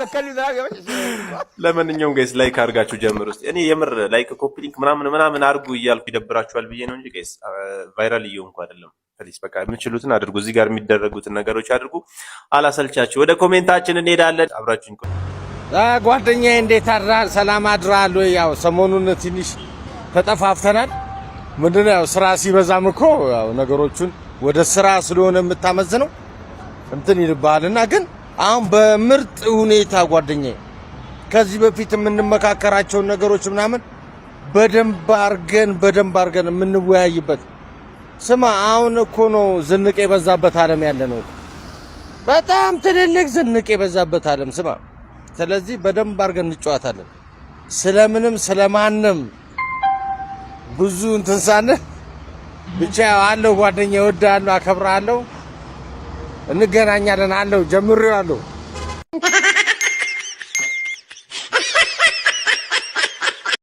بتكلم ده يا باشا. ለማንኛውም guys like አድርጋችሁ ጀምሩ። እስኪ እኔ የምር like copy link ምናምን ምናምን አድርጉ እያልኩ ይደብራችኋል ብዬ ነው እንጂ guys viral እየሆንኩ አይደለም። Please በቃ የምችሉትን አድርጉ። እዚህ ጋር የሚደረጉትን ነገሮች አድርጉ። አላሰልቻችሁ። ወደ comment ኣችን እንሄዳለን። አብራችሁን ቆዩ። ጓደኛዬ፣ እንዴት አድረሃል? ሰላም አድረሃል ወይ? ያው ሰሞኑን ትንሽ ተጠፋፍተናል። ምንድነው፣ ያው ስራ ሲበዛም እኮ ያው ነገሮቹን ወደ ስራ ስለሆነ የምታመዝነው እንትን ይልብሃልና፣ ግን አሁን በምርጥ ሁኔታ ጓደኛዬ ከዚህ በፊት የምንመካከራቸውን ነገሮች ምናምን በደንብ አድርገን የምንወያይበት። ስማ፣ አሁን እኮ ነው ዝንቅ የበዛበት ዓለም ያለ ነው። በጣም ትልልቅ ዝንቅ የበዛበት ዓለም፣ ስማ። ስለዚህ በደንብ አድርገን እንጫወታለን። ስለምንም ስለማንም ብዙ እንትን ሳንል ብቻ ያው አለው ጓደኛ፣ እወድሃለሁ፣ አከብርሃለሁ። እንገናኛለን አለው፣ ጀምሬዋለሁ።